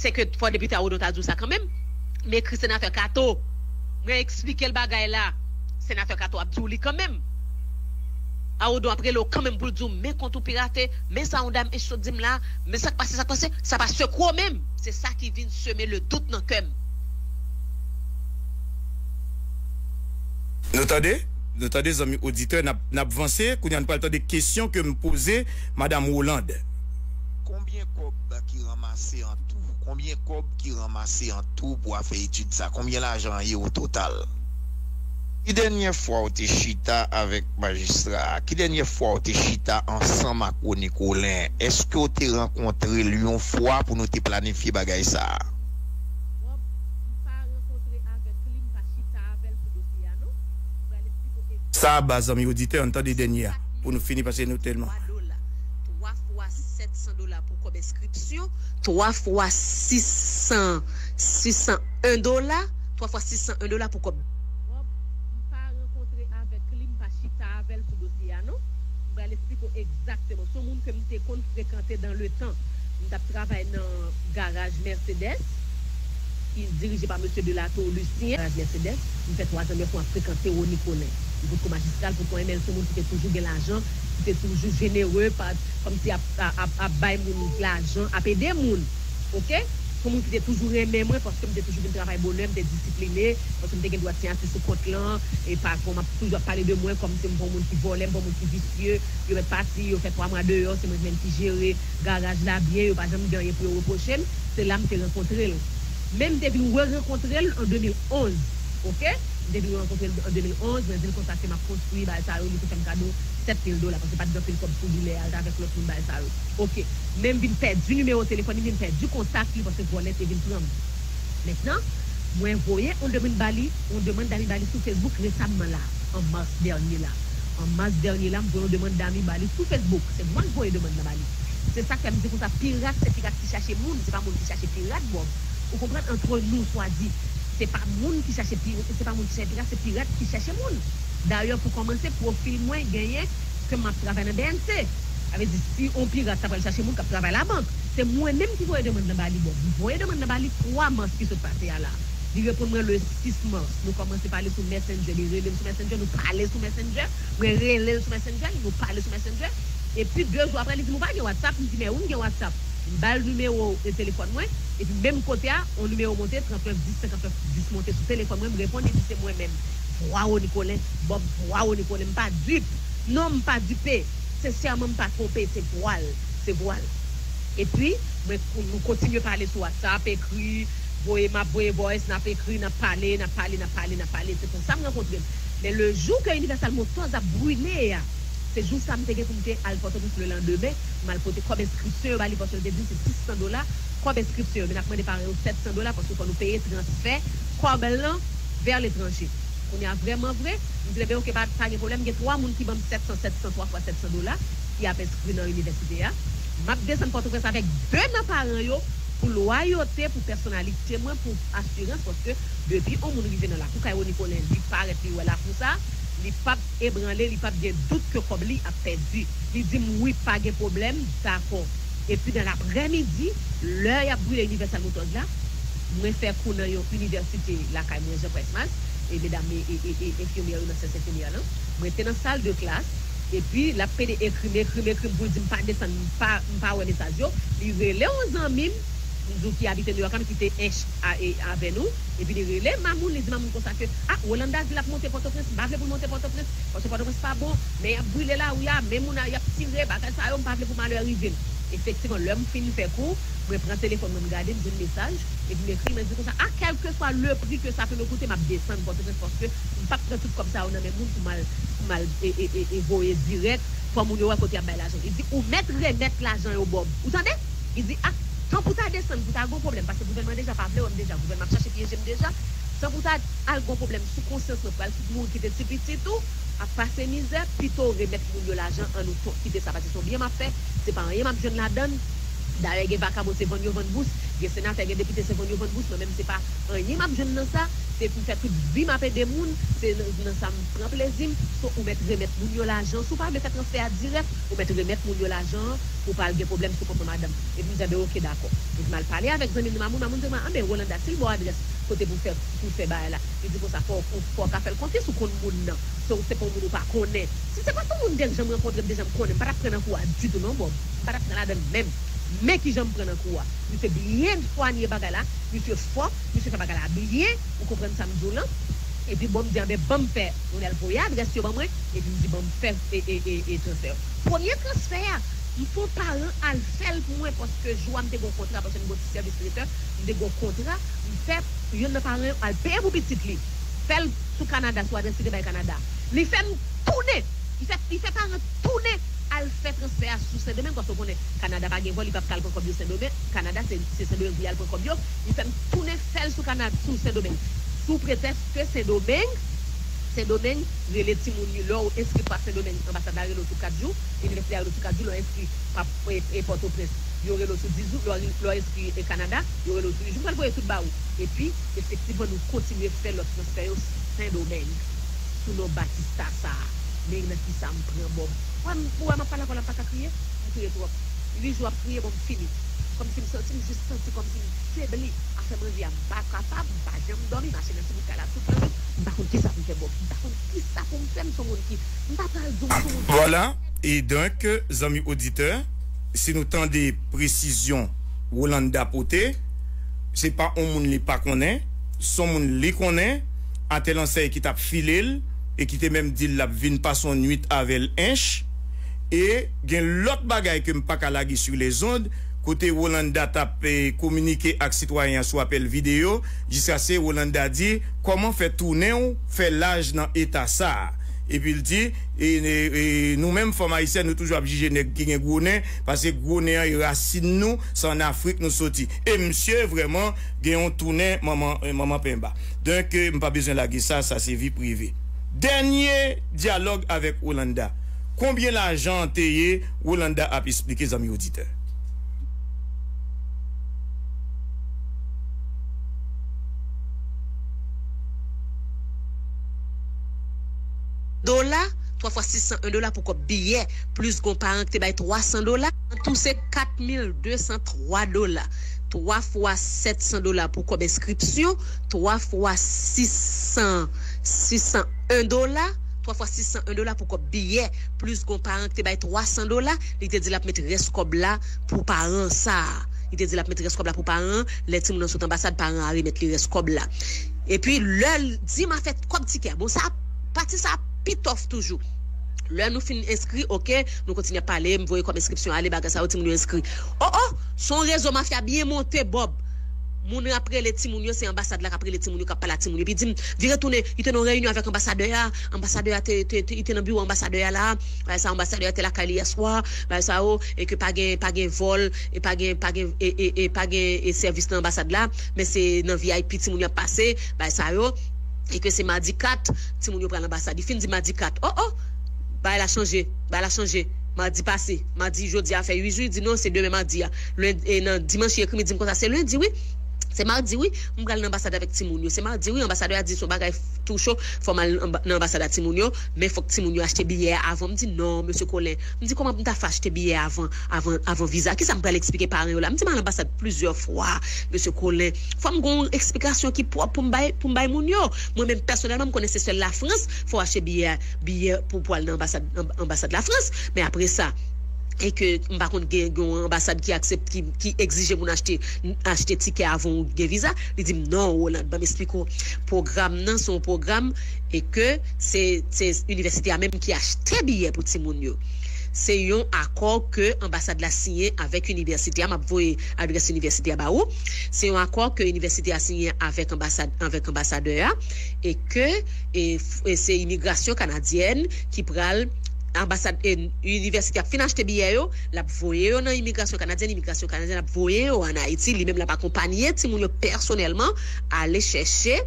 Se ke fò depite Awodo ta di w sa kanmenm. M ekri senatè Kato. Mwen eksplike l bagay la. Senatè Kato ap di w li kanmenm. Awodo ap rele w kanmenm pou l di w, men kont ou pirate, men sa yon dam ench sot di m la, men sa k pase, sa k pase, sa pa sekre w menm. Se sa ki vin seme le dout nan kè m. Nou tande? Nou tande, zanmi oditè, n ap, n ap vanse. Kounye a, n pral tande kesyon ke m poze madanm Rolande. Konbyen kòb ki ranmase an tou? Konbyen kòb ki ranmase an tou pou afè etid sa? Konbyen lajan an ye o total? Ki dènyè fwa w te chita avèk majistra a? Ki dènyè fwa w te chita ansanm ak Rony Colin? Èske w te rankontre l yon fwa pou nou te planifye bagay sa a? Bob, m pa rankontre avèk li, m pa chita avè l sou dosye a, non. M pral eksplike w egzakteman. Sa a ba zanmi oditè, ann tande dènyè a, pou nou fini, paske nou tèlman. Twa dola. Twa fwa sèt san dola pou kòb enskripsyon. Twa fwa sis san, sis san en dola. Twa fwa sis san en dola pou kòb. Bob, m pa rankontre avèk li, m pa chita avè l sou dosye a, non. M pral eksplike w egzakteman. Se yon moun ke m te konn frekante dans le temps. M t ap travay nan garaj Mercedes, ki dirije pa mesye Delatour Lucien. Garaj Mercedes, m fè twa zan, nèf mwa, m frekante Rony Colin. M potko majistra l, potko M L, se yon moun ki te toujou gen lajan, ki te toujou jenere, pa, kòmsi ap, ap, ap, ap bay moun lajan, ap ede moun. Oke? Se yon moun ki te toujou renmen mwen, paske m te toujou vin travay bonè, m te disipline, paske m te gen dwa siyati sou kont lan, e patwon m ap toujou ap pale de mwen, kòmsi m pa yon moun ki vòlè, m pa yon moun ki visye, yo mèt pati, yo fè twa mwa deyò, se mwen menm ki jere garaj la byen, yo pa janm gen anyen pou yo repwoche m, se la m te rankontre l. Men m te vin re-rankontre l an de mil onz, oke? M te vin re-rankontre l an de mil onz, mwen di l konsa ke m ap konstwi, bagay sa yo, li te fè m kado sèt mil dola, paske pa t gen anpil kòb sou li lè a, l t avèk lòt moun, bagay sa yo. Oke. Men m vin pèdi nimewo telefòn li, m vin pèdi kontak li, paske vòlè te vin pran m. Mentnan, mwen voye yon demann ba li, yon demann dami ba li sou Facebook resamman la, an mas dènye la. An mas dènye la, m voye yon demann dami ba li sou Facebook. Se mwen k voye demann nan ba li. Se sa k fè m di konsa, pirat se pirat ki chache moun, se pa moun ki chache pirat, Bob. Ou konprann? Entre nous, soit dit, se pa moun ki chache pi-, se pa moun ki chache pirat, se pirat ki chache moun. Dayè, pou kòmanse, pwofil mwen genyen ke m ap travay nan B N C. Sa vle di, si yon pirat ta pral chache moun k ap travay labank, se mwen menm ki voye demann nan ba li, Bob. M voye demann nan ba li twa mas ki sot pase a la. Li reponn mwen le sis mas. Nou kòmanse pale sou Messenger. Li rele m sou Messenger. Nou pale sou Messenger. Mwen rele l sou Messenger. Nou pale sou Messenger. Epi, de jou apre, li di m, "Ou pa gen WhatsApp?" M di, "Men wi, m gen WhatsApp." M ba l nimewo e telefòn mwen. Epi, menm kote a, yon nimewo monte, trannèf dis senkannèf dis monte sou telefòn mwen. M reponn, li di, "Se mwen menm." Vwa Rony Colin, Bob, vwa Rony Colin. M pa dupe. Non, m pa dupe. Sensèman, m pa twonpe. Se vwa l. Se vwa l. Epi, mwen, nou kontinye pale sou WhatsApp, ekri, voye, m ap voye voice, n ap ekri, n ap pale, n ap pale, n ap pale, n ap pale. Se konsa m rankontre l. Men le jou ke Universal Motors ap brile a, se jou sa m te gen pou m te al Pòtoprens le landemen, m al pote kòb enskripsyon yo ba li, paske l te di m se sis san dola kòb enskripsyon yo, men n ap mande paran yo sèt san dola, paske fò nou peye transfè kòb lan vè letranje. Kounye a, vrèman vre, m di l, "Ebyen, oke, pa, pa gen pwoblèm, gen twa moun ki ban m sèt san, sèt san, twa fwa sèt san dola, ki ap enskri nan inivèsite a. M ap desann Pòtoprens avèk de nan paran yo, pou lwayote, pou pèsonalite mwen, pou asirans, paske depi yon moun rive nan lakou kay Rony Colin, li parèt, li wè lakou sa, li p ap ebranle, li p ap gen dout ke kòb li ap pèdi. Li di m, "Wi, pa gen pwoblèm, dakò." Epi, nan laprèmidi, lè y ap brile Universal Motors la, mwen fè kou nan yon inivèsite lakay mwen, Jean Price-Mars, e medam e, e, e, e enfimyè yo nan syans enfimyè lan. Mwen te nan sal de klas, epi l ap pede ekri m, ekri m, ekri m pou l di m pa desann, m pa, m pa wè mesaj yo. Li rele yon zanmi m, m di w ki abite Nouyòk la, m ki te ench a, e, avè nou. Epi li rele Mamoun, li di Mamoun konsa ke, "Ah, Rolanda di l ap monte Pòtoprens, m pa vle pou l monte Pòtoprens, paske Pòtoprens pa bon, men y ap brile lari a, men moun a, y ap tire, bagay sa yo, m pa vle pou malè rive l." Efektivman, lè m fin fè kou, mwen pran telefòn mwen, m gade, m jwenn mesaj, epi m ekri, mwen di konsa, "Ah, kèlkeswa le pri ke sa pe me koute, m ap desann Pòtoprens, paske m p ap pran tout kòb sa yo nan men moun pou m al, pou m al, e, e, e, e voye dirèk, fò moun yo wè kote y ap bay lajan." Li di, "Ou mèt remèt lajan yo, Bob. Ou tande?" Li di, "Ah, tan pou ta desann, pou ta gon pwoblèm, paske gouvènman deja pa vle wè m deja, gouvènman ap chache pyeje m deja. Tan pou ta al gon pwoblèm sou konsyans mwen, pou al kit mouri, kite ti pitit ou ap pase mizè, pito w remèt moun yo lajan, an nou ton, kite sa, paske se yon byen m ap fè, se pa anyen m ap jwenn ladann. Dayè, gen vakabon, se vann yo vann bous, gen senatè, gen depite, se vann yo vann bous, mwen menm, se pa anyen m ap jwenn nan sa, se pou m fè tout vi m ap ede moun, se nan, nan sa m pran plezi m, so ou mèt remèt moun yo lajan, si w pa vle fè transfè a dirèk, ou mèt remèt moun yo lajan an, pou w pa al gen pwoblèm sou kont madanm." Epi m di, "Anben, oke, dakò." Epi m al pale avèk zanmi m nan Mamoun, Mamoun di mwen, "Anben, Rolanda, si l ba w adrès kote pou fè, pou fè bagay la." Li di konsa, "Fò, fò, fò w ka fè l konfyans, ou konn moun nan. Se, se pa yon moun ou pa konnen." Si se pa t yon moun m te janm rankontre, m te janm konnen, m pa t ap pran nan kou a ditou non, Bob. M pa t ap pran ladann menm. Men kijan m pran nan kou a. Misye byen swanye bagay la, misye fò, misye fè bagay la byen, ou konprann sa m di w lan. Epi bon, m di, "Anben, ban m fè." Yon lè l voye adrès yo ban mwen, epi m di, "Ban m fè, e, e, e, e, transfè yo." Premye transfè a, m fè yon paran al fè l pou mwen, paske jou a m te gen yon kontra, paske m gen yon ti sèvis tretè, m te gen yon kontra, m fè youn nan paran yo al peye pou pitit li, fè l sou Kanada, sou adrès li te bay Kanada. Li fè m tounen, li fè, li fè paran tounen al fè transfè a sou Sendomeng, paske w konnen Kanada pa gen vòl, li p ap ka al pran kòb yo Sendomeng. Kanada, se, se Sendomeng pou y al pran kòb yo. Li fè m tounen fè l sou Kanada, sou Sendomeng. Sou pretèks ke Sendomeng, Sendomeng rele timoun yo. Lè w enskri pa Sendomeng, anbasad la rele w sou kat jou, inivèsite a rele w sou kat jou, lè w enskri pa, e, e, Pòtoprens, yo rele w sou dis jou, lè w, lè w enskri, e, Kanada, yo rele w sou dis jou. M pral voye tout ba ou. Epi, efektivman, nou kontinye fè lòt transfè yo Sendomeng, sou non Batista sa a. Men nan kisa m pran Bob. Ou wè m, ou wè m ap pale avè w la, m pa ka kriye? M kriye twòp. Ui, jou ap kriye, bon, m fini. Kòmsi m santi, m jis santi kòmsi m febli. Afè manje a, m pa kapab, m pa janm dòmi, mache nan ti bout kay la tout lannwit. M pa konn kisa pou m fè, Bob. M pa konn kisa pou m fè, m se yon moun ki, m pa pral di w, m se yon moun ki. Vwala, e donk, zanmi oditè, si nou tande presizyon Rolanda pote, se pa yon moun li pa konnen, se yon moun li konnen, atè lansèy ki t ap file l, e ki te menm di l l ap vin pase yon nwit avè l ench, e gen lòt bagay ke m pa ka lage sou lezond, kote Rolanda t ap, e, kominike ak sitwayen an sou apèl videyo, jiskaske Rolanda di, "Kòman fè tounen w fè laj nan eta sa a?" Epi l di, e, e, e, nou menm fanm ayisyèn, nou toujou ap jije nèg ki gen gwo nen, paske gwo nen an e rasin nou, se ann Afrik nou soti. E misye vrèman gen yon tounen manman, e, manman penba. Donk, e, m pa bezwen lage sa, sa se vi prive. Dènye dyalòg avèk Rolanda. Konbyen lajan an te ye, Rolanda ap esplike zanmi oditè. Dola, twa fwa sis san en dola pou kòb biyè, plis gon paran ki te bay twa san dola. An tou, se kat mil de san twa dola. Twa fwa sèt san dola pou kòb enskripsyon, twa fwa sis san, sis san en dola, twa fwa sis san en dola pou kòb biyè, plis gon paran ki te bay twa san dola, li te di l ap met rès kòb la pou paran sa a. Li te di l ap met rès kòb la pou paran an, lè timoun nan sot anbasad, paran an a remèt li rès kòb la. Epi, lè l di m a fè kòb tikè a, bon, sa, pati sa a pi tòf toujou. Lè nou fin enskri, oke, nou kontinye ap pale, m voye kòb enskripsyon ale, bagay sa yo, timoun yo enskri. O, o, se yon rezo mafya byen monte, Bob. Moun ap rele timoun yo, se anbasad la k ap rele timoun yo, k ap pale ak timoun yo. Epi di m, vire tounen, li te nan yon reyinyon avèk anbasadè a, anbasadè a te, te, te, li te nan biwo anbasadè a la, bagay sa, anbasadè a te lakay li yèswa, bagay sa yo, e ke pa gen, pa gen vòl, e pa gen, pa gen, e, e, e pa gen, e, sèvis nan anbasad la, men se nan V I P timoun yo ap pase, bagay sa yo. E ke se madi kat, timoun yo pral anbasad. Li fin di madi kat. O, o! Bagay la chanje, bagay la chanje. Madi pase, madi jodi a fè uit jou, li di non, se demen madi a. Lendi, e nan dimanch li ekri m, li di m konsa, se lendi wi. Se madi wi, m pral nan anbasad avèk timoun yo. Se madi wi, anbasadè a di se yon bagay tou cho, fò m al anba- nan anbasad a timoun yo, men fòk timoun yo achte biyè avan. M di non, mesye Colin. M di kòman m ta fè achte biyè avan, avan, avan viza? Kisa m pral eksplike paran yo la? M di m al anbasad plizyè fwa, mesye Colin. Fò m gen yon eksplikasyon ki pwòp pou m bay, pou m bay moun yo. Mwen menm pèsonèlman, m konnen se sèl Lafrans, fò w achte biyè, biyè pou, pou al nan anbasad, anb- anbasad Lafrans. Men apre sa, e ke m pa konn gen, gen yon anbasad ki aksepte, ki, ki egzije moun achte, achte tikè avan ou gen viza. Li di m non, Roland, ban m eksplike w. Pwogram nan, se yon pwogram, e ke se, se inivèsite a menm ki achte biyè pou timoun yo. Se yon akò ke anbasad la siyen avèk inivèsite a. M ap voye adrès inivèsite a ba ou. Se yon akò ke inivèsite a siyen avèk anbasad, avèk anbasadè a, e ke, e, f- e se imigrasyon kanadyèn ki pral anbasad, e, inivèsite ap fin achte biyè yo, l ap voye yo nan imigrasyon kanadyèn, imigrasyon kanadyèn ap voye yo ann Ayiti, li menm l ap akonpanye timoun yo pèsonèlman, ale chèche,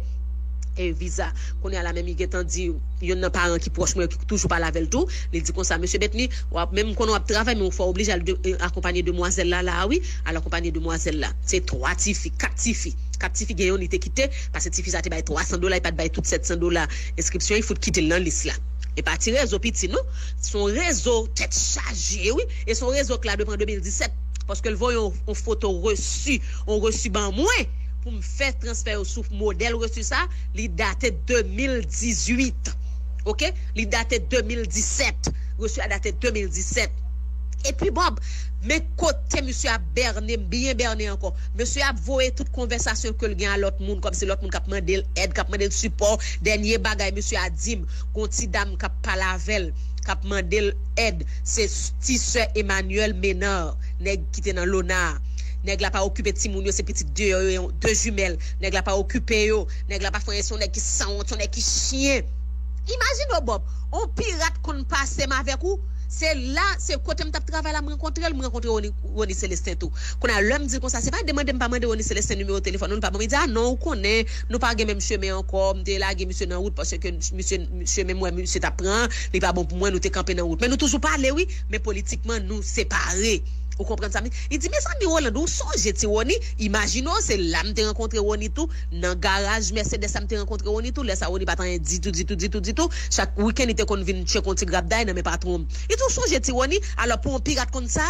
e, viza. Kounye a la menm li gentan di, yonn nan paran ki pwòch mwen, ki toujou pale avè l tou, li di konsa, mesye Bètni, w ap, menm konnen w ap travay, men w fò oblije al de- e, akonpanye demwazèl la, la a wi, al akonpanye demwazèl la. Se twa tifi, kat tifi. Kat tifi gen yonn li te kite, paske tifi sa te bay twa san dola, li pa t bay tout sèt san dola enskripsyon, li fout kite l nan lis la. E pa ti rezo piti non. Se yon rezo tèt chaje wi. E se yon rezo k la depi an de mil disèt. Paske l voye yon, yon foto resi, yon resi ban mwen pou m fè transfè yo sou modèl resi sa, li date de mil dizuit. Oke? Li date de mil disèt. Resi a date de mil disèt. Epi Bob, men kote misye ap bène m, byen bène ankò. Mesye ap voye tout konvèsasyon ke l gen a lòt moun, kòmsi lòt moun k ap mande l èd, k ap mande l sipò. Dènye bagay mesye a di m, gon ti dam k ap pale avè l, k ap mande l èd, se s- ti sè Emmanuel Menard, nèg ki te nan Lona a. Nèg la pa okipe timoun yo, se pitit deyò yo, de jimèl. Nèg la pa okipe yo. Nèg la pa fè anyen, se yon nèg ki sanwont, se yon nèg ki chyen. Imajine w, Bob, yon pirat konn pase m avèk ou. Se la, se kote m t ap travay la, m rankontre l, m rankontre Rony, Rony Celestin tou. Kounye a, lè m di l konsa, se pa demande m pa mande Rony Celestin nimewo telefòn ou, li pa ban m, li di, a non, ou konnen, nou pa gen menm chemen ankò, m te lage misye nan wout, paske misye, chemen m wè misye t ap pran, li pa bon pou mwen, nou te kanpe nan wout. Men nou toujou pale, wi, men politikman, nou separe. Ou konprann sa m di? Li di, mezanmi, Rolando, ou sonje ti Rony? Imajine w, se la m te rankontre Rony tou, nan garaj Mercedes la m te rankontre Rony tou. Lè sa, Rony pa t anyen ditou, ditou, ditou, ditou. Chak wikenn, li te konn vin tcheke yon ti grabday nan men patwon m. Li di, ou sonje ti Rony? Alò, pou yon pirat konn sa,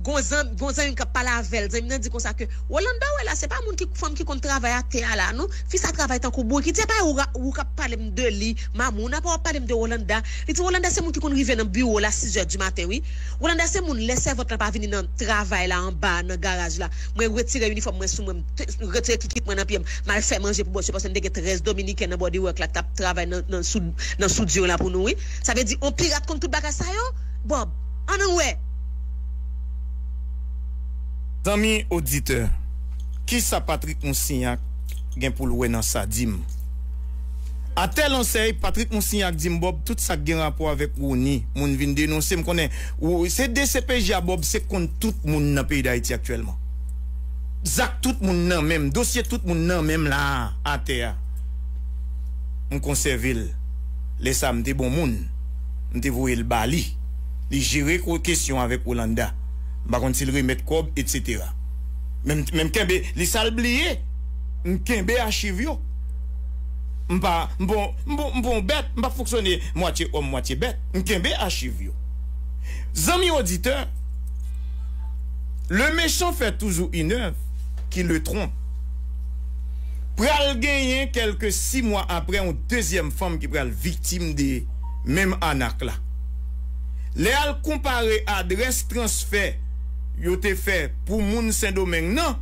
gon zanm, gon zanmi m k ap pale avè l. Zanmi m nan di konsa ke, Rolanda, wè la, se pa moun ki, fanm ki konn travay atè a la, non. Fi sa travay tankou bourik. Li di, apa ou, ou k ap pale m de li, mamoun, apa w ap pale m de Rolanda? Li di, Rolanda, se moun ki konn rive nan biwo la sizè di maten, wi. Rolanda, se moun, lè sèvant la pa vini nan travay la anba, nan garaj la, mwen retire inifòm mwen sou mwen, m te- retire kikit mwen nan pye m, m al fè manje pou bòs yo, paske m te gen trèz dominiken nan bòdiwòk la k t ap travay nan, nan, sou, nan soudure la pou nou, wi. Sa vle di, on pirat konn tout bagay sa yo? Bob, ann wè. Zanmi oditè, kisa Patrick Moussignac gen pou l wè nan sa? Di m. Atè lansèy, Patrick Moussignac di m, Bob, tout sa k gen rapò avèk Rony, moun vin denonse m, konnen, ou, se DCPJ a, Bob, se konn tout moun nan peyi Dayiti aktyèlman. Zak tout moun nan men m, dosye tout moun nan men m la a, atè a. M konsève l. Lè sa a, m te bon moun. M te voye l ba li. Li jere ko- kesyon avèk Rolanda. M pa konn si l remèt kòb, etsetera. Men m, men m kenbe, li sa l bliye. M kenbe achiv yo. M pa, m pa, m pa, m pa yon bèt, m pa fonksyone mwatye òm, mwatye bèt. M kenbe achiv yo. Zanmi oditè, le méchant fait toujours une œuvre qui le trompe. Pral genyen kèlke sis mwa aprè yon dezyèm fanm ki pral viktim de menm anak la. Lè al konpare adrès transfè yo te fè pou moun Sendomeng nan,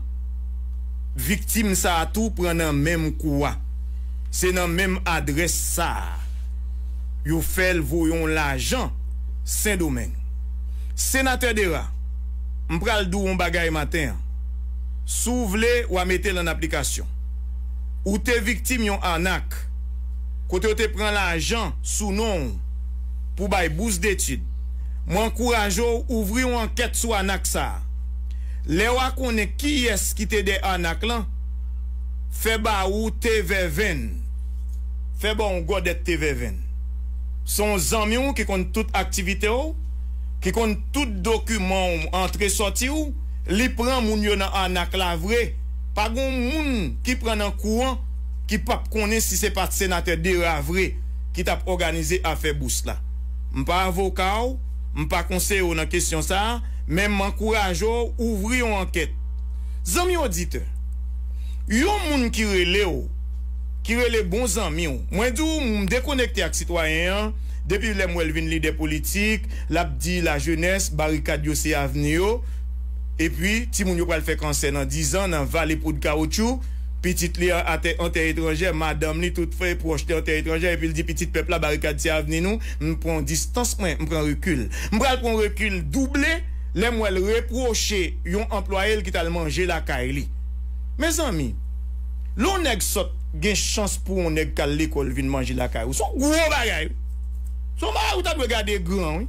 viktim sa a tou pran nan menm kou a. Se nan menm adrès sa a yo fè l voye yon lajan Sendomeng. Senatè Dera, m pral di w yon bagay maten an. Si w vle, w a mete l an aplikasyon. Ou te viktim yon anak, kote yo te pran lajan sou non w pou bay bous detid. Mwen ankouraje w ouvri yon ankèt sou anak sa a. Lè w a konnen kiyès ki te dèyè anak lan, fè ba ou te vèvenn. Fè ba w yon gòdèt te vèvenn. Se yon zanmi w ki konn tout aktivite w, ki konn tout dokiman w, antre sòti w, li pran moun yo nan anak la vre. Pa gon moun ki pran nan kou an ki p ap konnen si se pa t senatè Dera vre ki t ap òganize afè bous la. M pa avoka w, m pa konseye w nan kesyon sa a, men m ankouraje w ouvri yon ankèt. Zanmi oditè, yon moun ki rele w, ki rele bon zanmi w, mwen di w, m dekonekte ak sitwayen an depi lè m wè l vin lidè politik, l ap di lajenès, barikad yo se avni yo, epi timoun yo pral fè kansè nan dizan nan vale poud kawotchou, pitit li an atè, an tè etranjè, madanm li, tout frè pwòch li an tè etranjè, epi l di pitit pèp la, barikad se avni nou, m pran distans mwen, m pran rekil. M pral pran rekil double lè m wè l repwoche yon anplwaye l ki t al manje lakay li. Mezanmi, lè yon nèg sòt gen chans pou yon nèg k al lekòl vin manje lakay ou, se yon gwo bagay wi. Se yon bagay ou ta dwe gade gran wi.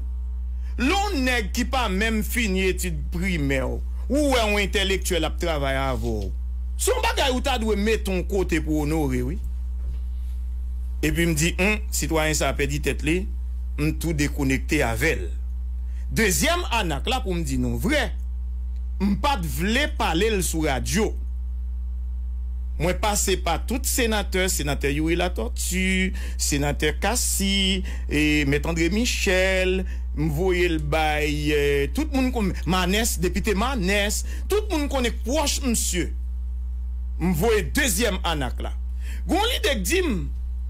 Lè yon nèg ki pa menm fini etid primè w, ou wè yon entèlektyèl ap travay avè w, se yon bagay ou ta dwe mete yon kote pou onore wi. Epi m di, hum, sitwayen sa a pèdi tèt li, m tou dekonekte avè l. Dezyèm anak la pou m di nou vrè, m pa t vle pale l sou radyo. Mwen pase pa tout senatè, senatè Youri Latortue, senatè Cassy, e, mèt André Michel, m voye l bay, e, tout moun kon, Manès, depite Manès, tout moun konnen k pwòch misye. M voye dezyèm anak la. Gon lidè k di m,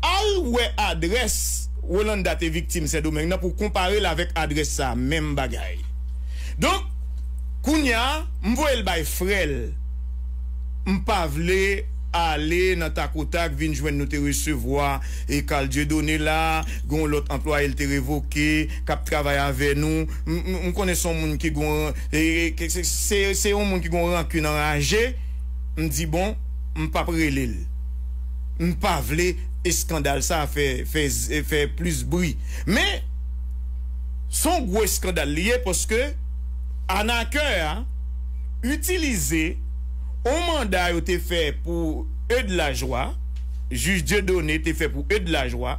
al wè adrès Rolanda te viktim Sendomeng nan pou w konpare l avèk adrès sa a, menm bagay. Donk, kounye a, m voye l bay frè l. M pa vle ale nan takotak, vin jwenn nou te resevwa, e, Carl Dieudonné la, gen yon lòt anplwaye l te revoke, k ap travay avè nou. M, m, m konnen se yon moun ki gen yon, e, e, se, se, se yon moun ki gen yon rankin anraje. M di, bon, m p ap rele l. M pa vle eskandal sa a fè, fè, fè plis bri. Men, se yon gwo eskandal li ye, paske anakè a itilize yon manda yo te fè pou Eudes Lajoie, jij Dieudonné te fè pou Eudes Lajoie,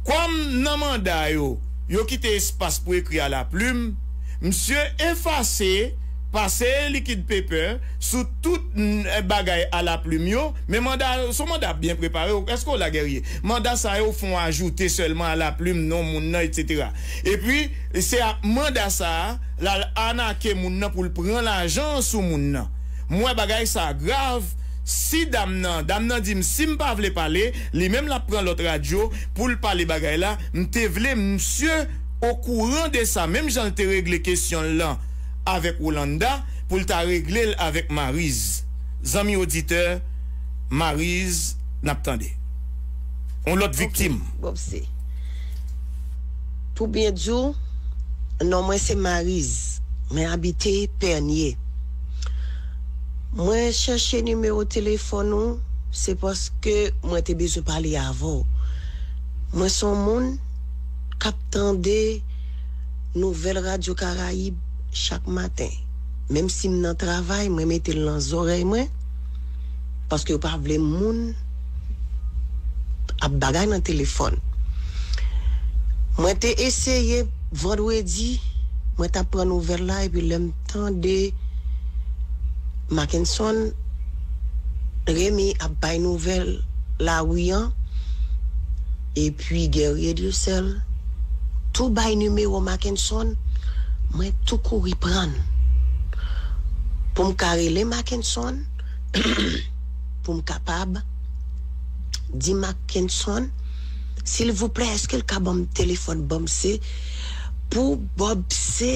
kòm nan manda yo, yo kite espas pou ekri alaplim, misye efase, pase likid pepè sou tout, mm, bagay alaplim yo, men manda, se yon manda byen prepare, èske w la, Guerrier? Manda sa yo fè yon ajoute sèlman alaplim non moun nan, etsetera. Epi, se ak manda sa a, l al anake moun nan pou l pran lajan an sou moun nan. M wè bagay sa grav. Si dam nan, dam nan di m si m pa vle pale, li menm l ap pran lòt radyo pou l pale bagay la. M te vle misye okouran de sa, menm jan l te regle kesyon l lan avèk Rolanda, pou l ta regle l avèk Mariz. Zanmi oditè, Mariz, n ap tande. Yon lòt viktim. Bob se. Pou byen di w, non mwen se Mariz. Mwen abite Pènye. Mwen chèche nimewo telefòn ou, se paske mwen te bezwen pale avè w. Mwen se yon moun k ap tande nouvèl Radyo Karayib chak maten. Menm si m nan travay, mwen mete l nan zòrèy mwen, paske yo pa vle moun ap bagay nan telefòn. Mwen te eseye vandredi, mwen t ap pran nouvèl la, epi lè m tande Mackenson Remy ap bay nouvèl lari an, epi Guerrier Dieuseul tou bay nimewo Mackenson, mwen tou kouri pran l. Pou m ka rele Mackenson, pou m kapab di Mackenson, silvouplè, èske l ka ban m telefòn Bob se pou Bob se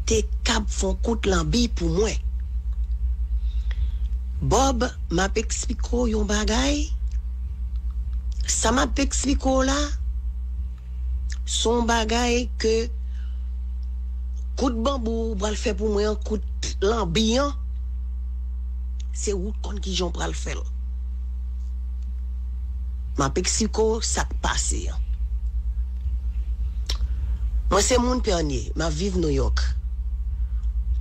te kab fè yon kout lanbi pou mwen. Bob, m ap eksplike w yon bagay. Sa m ap eksplike w la, se yon bagay ke kout banbou ou pral fè pou mwen an, kout lanbi an, se ou k konn kijan w pral fè l. M ap eksplike w sa k pase an. Mwen se moun Pènye, m ap viv Nouyòk.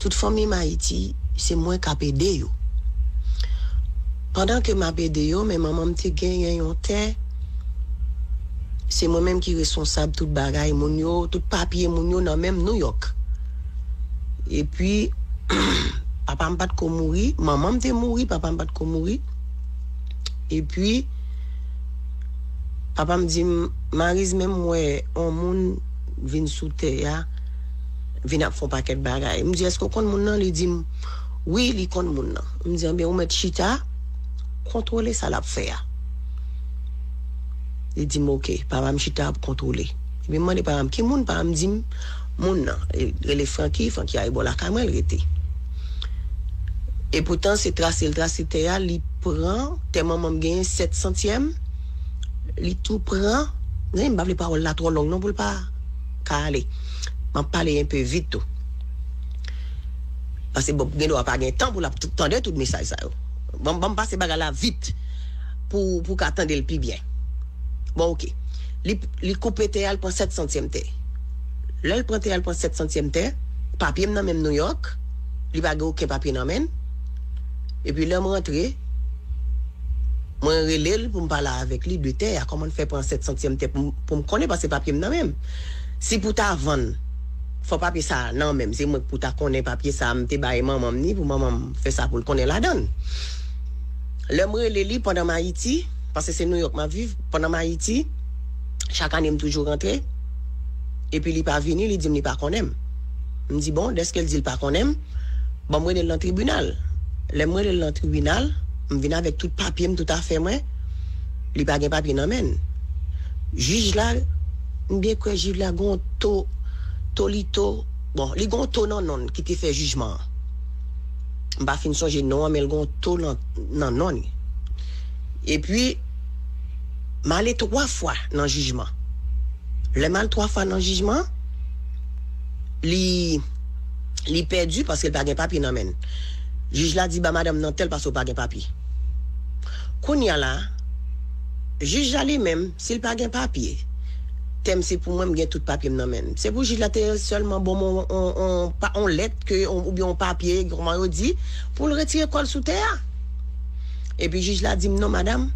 Tout fanmi m Ayiti, se mwen k ap ede yo. Pandan ke m ap ede yo, men manman m te genyen yon tè, se mwen menm ki responsab tout bagay moun yo, tout papye moun yo nan men m Nouyòk. Epi, papa m pa t ko mouri, manman m te mouri, papa m pa t ko mouri. Epi, papa m di m, Mariz, men m wè yon moun vin sou tè a, vin ap fè yon pakèt bagay. M di, èske w konn moun nan? Li di m, wi, li konn moun nan. M di, anben, ou mèt chita, kontwole sa l ap fè a. Li di m, oke, papa m chita ap kontwole. Epi m mande papa m, ki moun? Papa m di m, moun nan. E, rele Franky, Franky a bò lakay mwen, l rete. E poutan, se trase l trase tè a, li pran, tè manman m genyen sèt santyèm, li tou pran, men m pa vle pawòl la twò long non pou l pa ka ale. M ap pale enpe vit tou. Paske bon, gen dwa pa gen tan pou l ap t- tande tout mesaj sa yo. Ban m, ban m pase bagay la vit pou, pou w ka tande l pi byen. Bon, oke. Li, li koupe tè a, l pran sèt santyèm tè. Lè l pran tè a, l pran sèt santyèm tè, papye m nan men m Nouyòk, li pa gen okenn papye nan men l. Epi lè m rantre, mwen rele l pou m pale avèk li de tè a, kòman l fè pran sèt santyèm tè pou m, pou m konnen, paske papye m nan men m. Si pou ta vann, fò papye sa a nan men m. Se mwen k pou ta konnen papye sa a, m te bay manman m ni pou manman m fè sa pou l konnen ladan l. Lè m rele li pandan m Ayiti, paske se Nouyòk m ap viv, pandan m Ayiti, chak ane m toujou rantre, epi li pa vini, li di m li pa konnen m. M di, bon, dèske l di l pa konnen m, ban m rele l nan tribinal. Lè m rele l nan tribinal, m vin avèk tout papye m, tout afè mwen, li pa gen papye nan men l. Jij la, m byen kwè jij la gon to, to li to, bon, li gon to nan non l ki te fè jijman an. M pa fin sonje non an, men l gon to nan, nan non li. Epi, m ale twa fwa nan jijman. Lè m al twa fwa nan jijman, li, li pèdi paske l pa gen papye nan men l. Jij la di ba madanm nan tèl paske w pa gen papye. Kounye a la, jij la li menm, si l pa gen papye, tè m se pou mwen, m gen tout papye m nan men l. Se pou jij la te sèlman ban m on, on, on, pa, on lèt ke, on, oubyen on papye, kòman yo di, pou l retire kò l sou tè a. Epi jij la di m, non, madanm,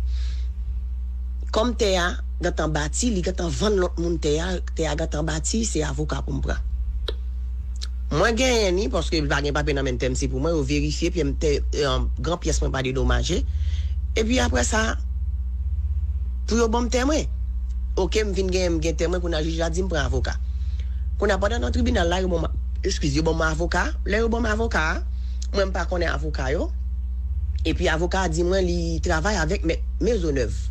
kòm tè a gentan bati, li gentan vann lòt moun tè a, tè a gentan bati, se avoka pou m pran. Mwen genyen ni, paske li pa gen papye nan men l, tè m se pou mwen, yo verifye, epi m tè, eh, gran pyès mwen pa dedomaje. Epi apre sa, pou yo ban m tè mwen. Oke, m vin gen, m gen tè mwen, kounye a jij la di m pran avoka. Kounye a pandan nan tribinal la, yo ban m, eskize, yo ban m avoka. Lè yo ban m avoka a, mwen m pa konnen avoka yo. Epi avoka a di mwen li travay avèk mèt Maisonneuve.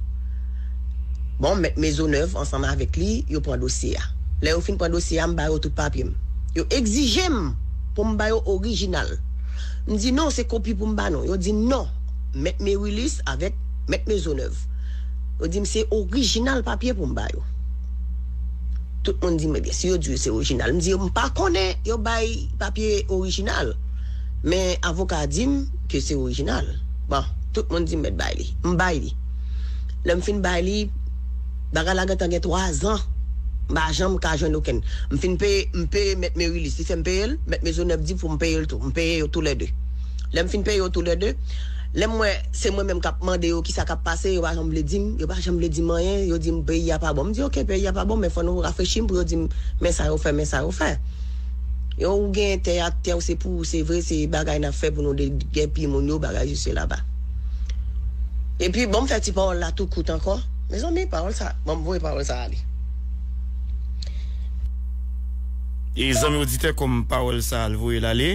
Bon, mèt Maisonneuve ansanm avèk li, yo pran dosye a. Lè yo fin pran dosye a, m ba yo tout papye m. Yo egzije m pou m ba yo orijinal. M di non, se kopi pou m ba nou. Yo di non, mèt Merilis avèk mèt Maisonneuve. Yo di m se orijinal papye pou m ba yo. Tout moun di m, ebyen, si yo di yo se orijinal. M di yo, m pa konnen yo bay papye orijinal. Men avoka a di m ke se orijinal. Bon, tout moun di m mèt bay li. M bay li. Lè m fin bay li, bagay la gentan gen twa zan. M pa janm ka jwenn okenn. M fin peye, m peye mèt Merilis. Li fè m peye l, mèt Maisonneuve di pou m peye l tou. M peye yo toulède. Lè m fin peye yo toulède, lè m wè se mwen menm k ap mande yo kisa k ap pase, yo pa janm vle di m, yo pa janm vle di m anyen, yo di m peyi a pa bon. M di, oke, peyi a pa bon, men fò nou rafrechi m pou yo di m, men sa yo fè, men sa yo fè. Yo, ou gen tè a, tè w se pou ou, se vre, se bagay n ap fè pou nou degèpi moun yo, bagay isi la ba. Epi, bon, m fè ti pawòl la tou kout ankò. Mezanmi, pawòl sa, bon, m voye pawòl sa ale. E zanmi oditè, kòm pawòl sa al voye l ale,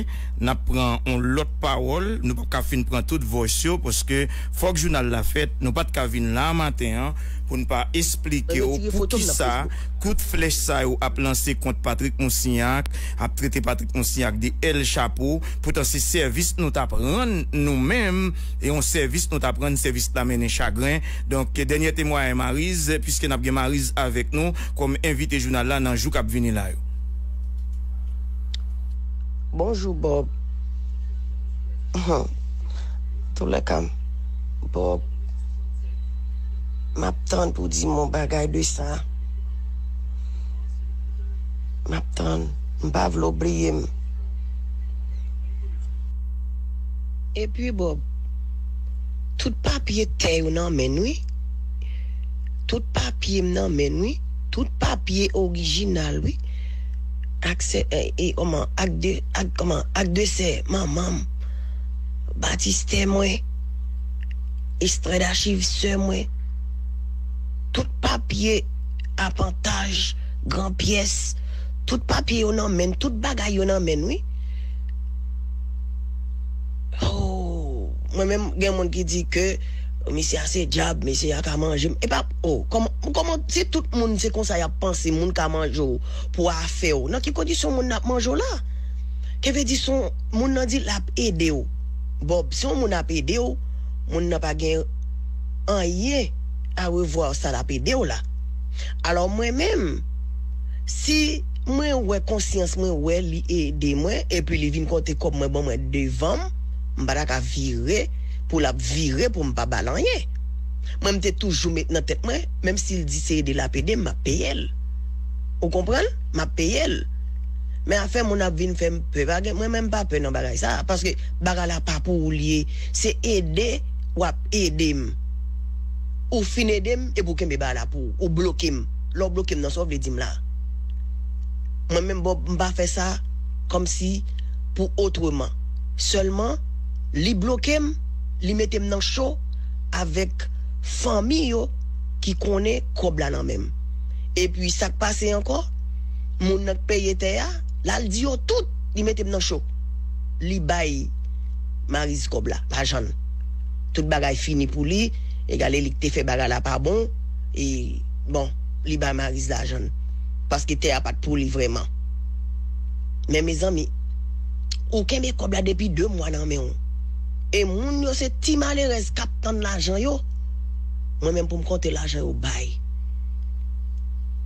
n ap pran yon lòt pawòl. Nou p ap ka fin pran tout voice yo, paske fòk jounal la fèt. Nou pa t ka vin la maten an pou n pa esplike w poukisa kout flèch sa yo ap lanse kont Patrick Moussignac, ap trete Patrick Moussignac de El Chapo. Poutan se sèvis nou t ap rann nou menm, e yon sèvis nou t ap rann, sèvis la mennen chagren. Donk, dènye temwayaj Mariz, piske n ap gen Mariz avèk nou kòm envite jounal la nan jou k ap vini la yo. Bonjou, Bob. Antoulèka, Bob, m ap tann pou w di m yon bagay de sa. M ap tann. M pa vle w bliye m. Epi, Bob, tout papye tè yo nan men n, wi. Tout papye m nan men n, wi. Tout papye orijinal, wi. ak sè, e, e, kòman, ak de, ak, kòman, ak de sè manman m, batistè mwen, ekstrè dachiv sè mwen, tout papye apantaj, gran pyès, tout papye yo nan men n, tout bagay yo nan men n, wi. Oh, mwen menm, gen moun ki di ke mesye a se dyab, mesye a ka manje m. E pa, oh, kòman, kòman, si tout moun se konsa y ap panse, moun ka manje w pou afè w, nan ki kondisyon moun nan ap manje w la? Ke vle di, si yon moun nan di l ap ede w. Bob, si yon moun ap ede w, moun nan pa gen anyen a revwa sa l ap ede w la. Alò, mwen menm, si mwen wè konsyans mwen wè li ede mwen, epi li vin konte kòb mwen ban mwen devan m, m pa ta ka vire pou l ap vire pou m pa ba l anyen. Mwen, m te toujou met nan tèt mwen, menm si l di se ede l ap ede m, m ap peye l. Ou konprann? M ap peye l. Men afè moun ap vin fè m pè, pa gen, mwen menm m pa pè nan bagay sa, paske bagay la pa pou ou l ye. Se ede w ap ede m. Ou fin ede m, epi w kenbe bagay la pou ou. Ou bloke m. Lè w bloke m nan, sa w vle di m la? Mwen menm, Bob, m pa fè sa kòmsi pou otreman. Sèlman, li bloke m, li mete m nan cho avèk fanmi yo ki konnen kòb la nan men m. Epi sa k pase ankò, moun nan k peye tè a, l al di yo tout, li mete m nan cho. Li bay Mariz kòb la, lajan l. Tout bagay fini pou li, egale li k te fè bagay la pa bon, e, bon, li bay Mariz lajan l. Paske tè a pa t pou li vrèman. Men mezanmi, ou kenbe kòb la depi de mwa nan men w. E moun yo se ti malerèz k ap tann lajan yo. Mwen menm pou m konte lajan yo bay.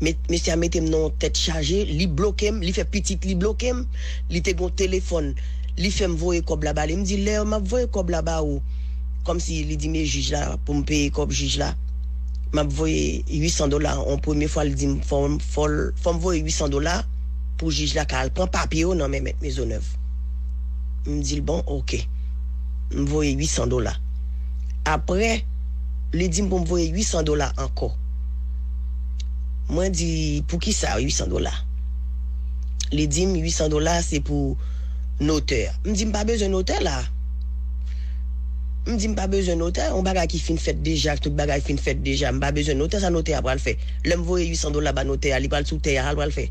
Met-, mesye a mete m nan yon tèt chaje, li bloke m, li fè pitit li bloke m, li te gon telefòn, li fè m voye kòb la ba li. M di, lè m ap voye kòb la ba ou, kòmsi li di, men jij la, pou m peye kòb jij la, m ap voye uit san dola. On premye fwa, li di m, fò, fò, fò m voye uit san dola pou jij la ka al pran papye yo nan men mèt Mezonèv. M di l, bon, oke. M voye uit san dola. Apre, li di m pou m voye uit san dola ankò. Mwen di, poukisa uit san dola? Li di m, uit san dola se pou notè. M di, m pa bezwen notè la. M di, m pa bezwen notè. Yon bagay ki fin fèt deja, tout bagay fin fèt deja. M pa bezwen notè, sa notè a pral fè? Lè m voye uit san dola ba notè a, li pral sou tè a, sa l pral fè?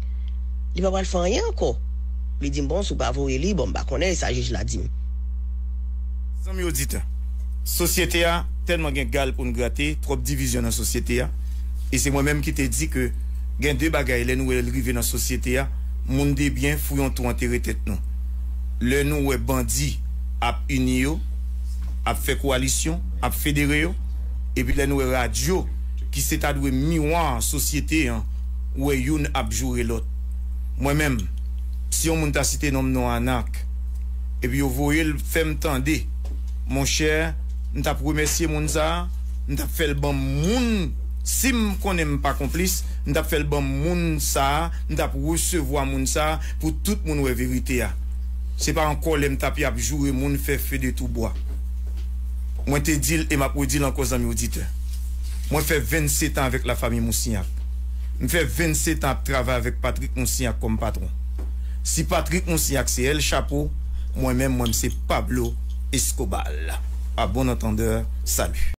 Li pa pral fè anyen ankò. Li di m, bon, si w pa voye li, bon, m pa konnen sa jij la di m. Zanmi oditè, sosyete a tèlman gen gal pou n grate, twòp divizyon nan sosyete a. E se mwen menm ki te di ke gen de bagay, lè nou wè l rive nan sosyete a, moun de byen fouye yon twou antere tèt nou. Lè nou wè bandi ap ini yo, ap fè kowalisyon, ap federe yo, epi lè nou wè radyo, ki se ta dwe miwa sosyete an, wè youn ap joure lòt. Mwen menm, si yon moun ta site non m, non Anak, epi yo voye l fè m tande, monchè, m t ap remèsye moun sa a, m t ap fè l ban m moun, si m konnen m pa konplis, m t ap fè l ban m moun sa a, m t ap resevwa moun sa a pou tout moun wè verite a. Se pa ankò lè m t ap y ap joure moun fè feu de tout bois. Mwen te di l e m ap redi l ankò, zanmi oditè. Mwen fè vennsetan avèk lafanmi Moussignac. M fè vennsetan ap travay avèk Patrick Moussignac kòm patwon. Si Patrick Moussignac se El Chapo, mwen menm, mwen m se Pablo Escobar. À bon entendeur, salut.